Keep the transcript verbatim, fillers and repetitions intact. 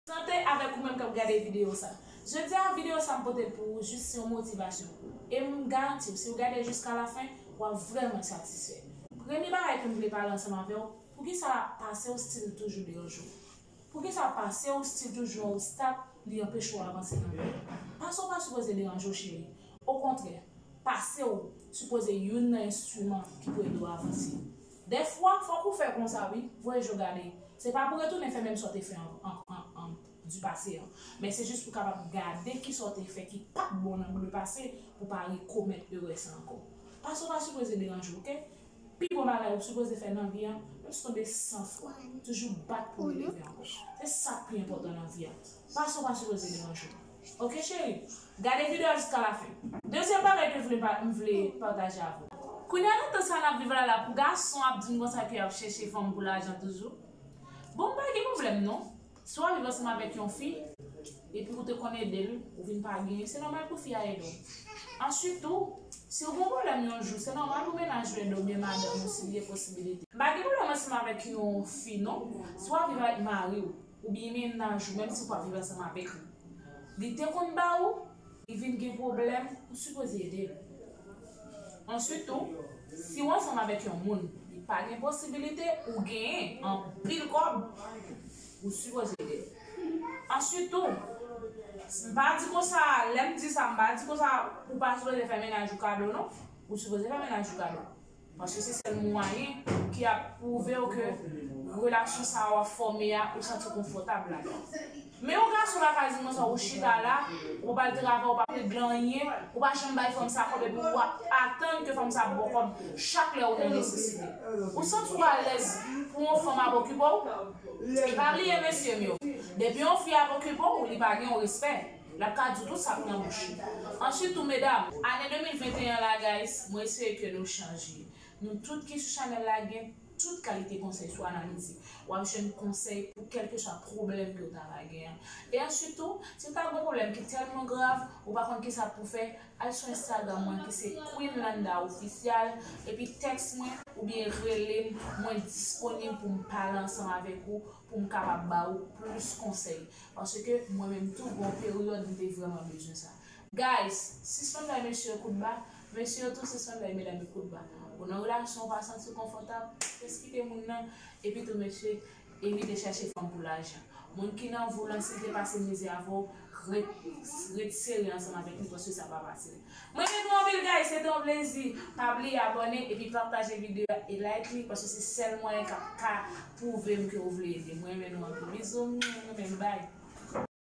Sante avèk ou menm k ap gade videyo sa. Jodi a, videyo sa m pote l pou ou jis se yon motivasyon. E m garanti w, si w gade jiska lafen, w ap vrèman satisfè. Premye bagay ke m vle pale ansanm avè w, poukisa pase w stil toujou deranje w? Poukisa pase w stil toujou yon obstak, li anpeche w avanse nan vi w? Pase w pa sipoze deranje w, cheri. Okontrè, pase w sipoze youn nan enstriman ki pou ede w avanse. Dèfwa, fòk ou fè konsa, wi. Voye je w gade. Se pa pou retounen fè menm sa w te fè an, an, an, an, di pase an. Men se jis pou w kapab gade kisa w te fè ki pa t bon nan le pase, pou w pa rekomèt erè sa ankò. Pase w pa sipoze deranje w, oke? Pi bon bagay ou sipoze fè nan vi a, menm si w tonbe san fwa, toujou bat pou w leve ankò. Se sa k pi enpòtan nan vi a. Pase w pa sipoze deranje w. Oke, cheri? Gade videyo a jiska lafen. Dezyèm bagay ke m vle pa-, m vle pataje avè w. Kounye a, nan tan sa n ap viv la, la, pou gason ap di m konsa ke y ap chèche fanm pou lajan toujou. Bon, m pa gen pwoblèm, non. Si w ap viv ansanm avèk yon fi, epi ou te konn ede l, ou vin pa genyen, se nòmal pou fi a ede w. Answit tou, si w gen yon pwoblèm yon jou, se nòmal pou mennaj ou ede w, oubyen madanm ou, si l gen posibilite. M pa gen pwoblèm ansanm avèk yon fi, non. Si w ap viv avèk mari w, oubyen mennaj ou, menm si w p ap viv ansanm avèk li, li te konn ba ou, li vin gen pwoblèm, ou sipoze ede l. Answit tou, si w ansanm avèk yon moun, li pa gen posibilite, ou genyen anpil kòb, ou sipoze ede l. Answit tou, m pa di konsa, lè m di sa, m pa di konsa ou pa sipoze fè mennaj ou kado, non. Ou sipoze fè mennaj ou kado. Paske se sèl mwayen ki ap pwouve w ke relasyon sa a w ap fòme a, ou santi w konfòtab ladan l. Men yon gason pa ka di m konsa, ou chita la, ou pa al travay, ou pa ret glanyen, ou pa janm bay fanm sa kòb, epi w ap atann ke fanm sa ap ba w kòb chak lè ou nan nesesite. Ou santi w alèz pou yon fanm ap okipe w? Pa bliye, mesye m yo, depi yon fi ap okipe w, li pa gen yon respè. L ap ka di w tout sa k nan bouch li. Answit tou, medam, ane de mil venteyen la, guys, mwen espere ke nou chanje. Nou tout ki sou chanèl la gen tout kalite konsèy sou analize. W ap jwenn konsèy pou kèlkeswa pwoblèm ke w ta va gen an. E answit tou, si w ta gen yon pwoblèm ki tèlman grav, ou pa konn kisa pou fè, al sou Instagram mwen ki se Queen Landa Official, epi tèks mwen oubyen rele m, mwen disponib pou m pale ansanm avèk ou, pou m kapab ba ou plis konsèy. Paske mwen menm tou, gen yon peryòd m te vrèman bezwen sa. Guys, sispann bay mesye yo kout ba, mesye yo tou sispann bay medam yo kout ba. Ou nan relasyon, ou pa santi w konfòtab, jis kite moun nan, epi tou mesye, evite chèche fanm pou lajan. Moun ki nan vi w lan, si l te pase mizè avè w, ret, ret sere ansanm avèk li, paske sa pa fasil. Mwen renmen nou anpil, guys, se te yon plezi. Pa bliye abòne epi pataje videyo a e like li, paske se sèl mwayen k ap ka pwouve m ke w vle ede m. Mwen renmen nou anpil. Bizou, mwen renmen nou. Bye.